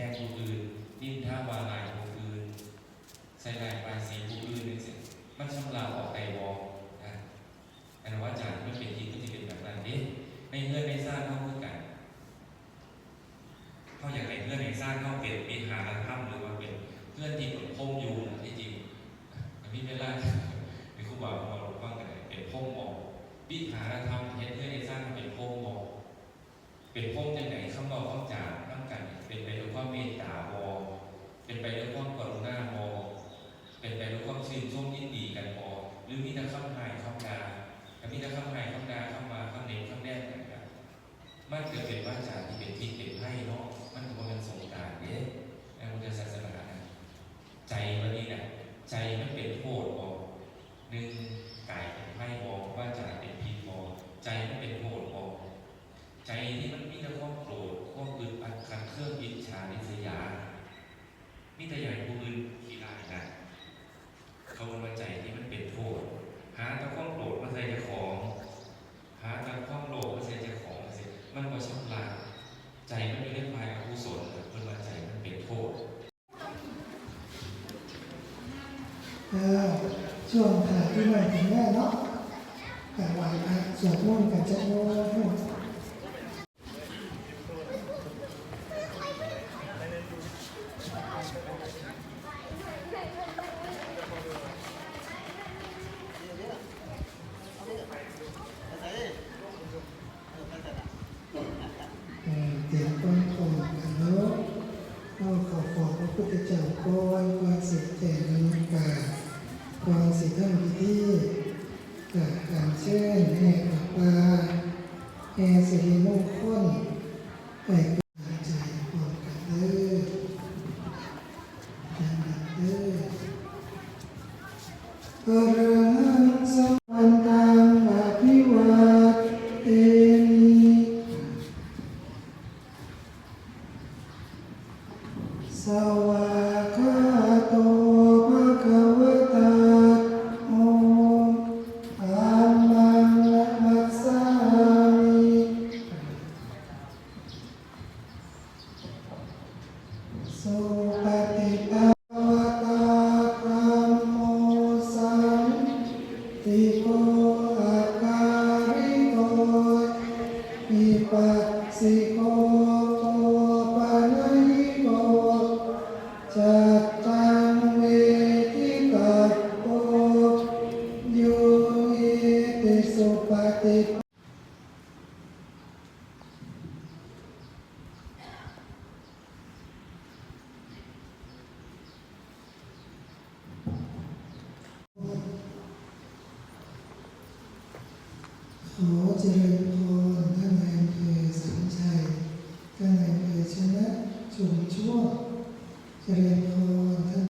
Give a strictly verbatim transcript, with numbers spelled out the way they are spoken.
งผู้อื่น นินทาว่าร้ายผู้อื่น ใส่ร้ายป้ายสีผู้อื่นจั่งซี้ มันชำระออกได้บ่ นะ อันวาจาที่มันเป็นพิษมันสิเป็นแบบนั้นเด้ ในเฮือนในซานเฮาคือกัน เฮาอยากให้เฮือนให้ซานเฮาเป็นวิหารธรรม หรือว่าเป็นเฮือนที่เพิ่นพรมอยู่นะ ที่จริง มันมีเวลา ให้ครูบาเว้าให้ฟังก็ได้ เป็นพรมบ่ วิหารธรรม เฮ็ดเฮือนเฮ็ดซานให้เป็นพรมบ่ เป็นพรมจั่งใด คำเว้าคำจานำกัน เป็นไปด้วยความเมตตาบ่ เป็นไปด้วยความกรุณาบ่ เป็นไปด้วยความชื่นชมยินดีกันบ่ หรือมีแต่คำร้ายคำด่า ถ้ามีแต่คำร้ายคำด่า คำว่าคำเหน็บคำแนมกันก็ มันก็เป็นวาจาที่เป็นพิษเป็นภัยเนาะ มันก็บ่แม่นสงกรานต์เด้ ในพุทธศาสนานะ ใจบัดนี้น่ะ ใจมันเป็นโทษบ่ หนึ่ง กายเป็นภัยบ่ วาจาเป็นพิษบ่ ใจมันเป็นโทษบ่ ใจที่มันมีแต่ความโกรธ ความอึดอัดขัดเคือง อิจฉาริษยา มีแต่อยากให้ผู้อื่นขี้ร้ายนะ เขาเอิ้นว่าใจที่มันเป็นโทษ หาแต่ความโกรธมาใส่เจ้าของ หาแต่ความโลภมาใส่เจ้าของจั่งซี้ มันบ่ชำระ ใจมันอยู่ในฝ่ายอกุศล เพิ่นว่าใจมันเป็นโทษ เออ ช่วงถ่ายที่นั่งถึงแม่เนาะ แต่ไหว้พระสวดมนต์กันจักหน่อย เอ่อ เตรียมความพร้อมกันเนาะ เอาเข้าฟ้อนพระพุทธเจ้าก่อน ก่อนสิแจ้งนมัสการ ก่อนสิทำพิธี ก็อัญเชิญแห่ผ้าป่า แห่สิริมงคล ให้เกิดใจพร้อมกันเด้อ ดังนั้นเด้อ Arahaṃ sammāsambuddho bhagavā. สวากขาโต ภะคะวะตา ธัมโม ธัมมัง นะมัสสามิ สุปฏิปันโน ภะคะวะตา ธัมโม สันติโก อะกาลิโก เอหิปัสสิโก โอปะนะยิโก จัตตัง เวทิตัพโพ วิโย เย ติ สุปฏิปันโน ขอเจริญพ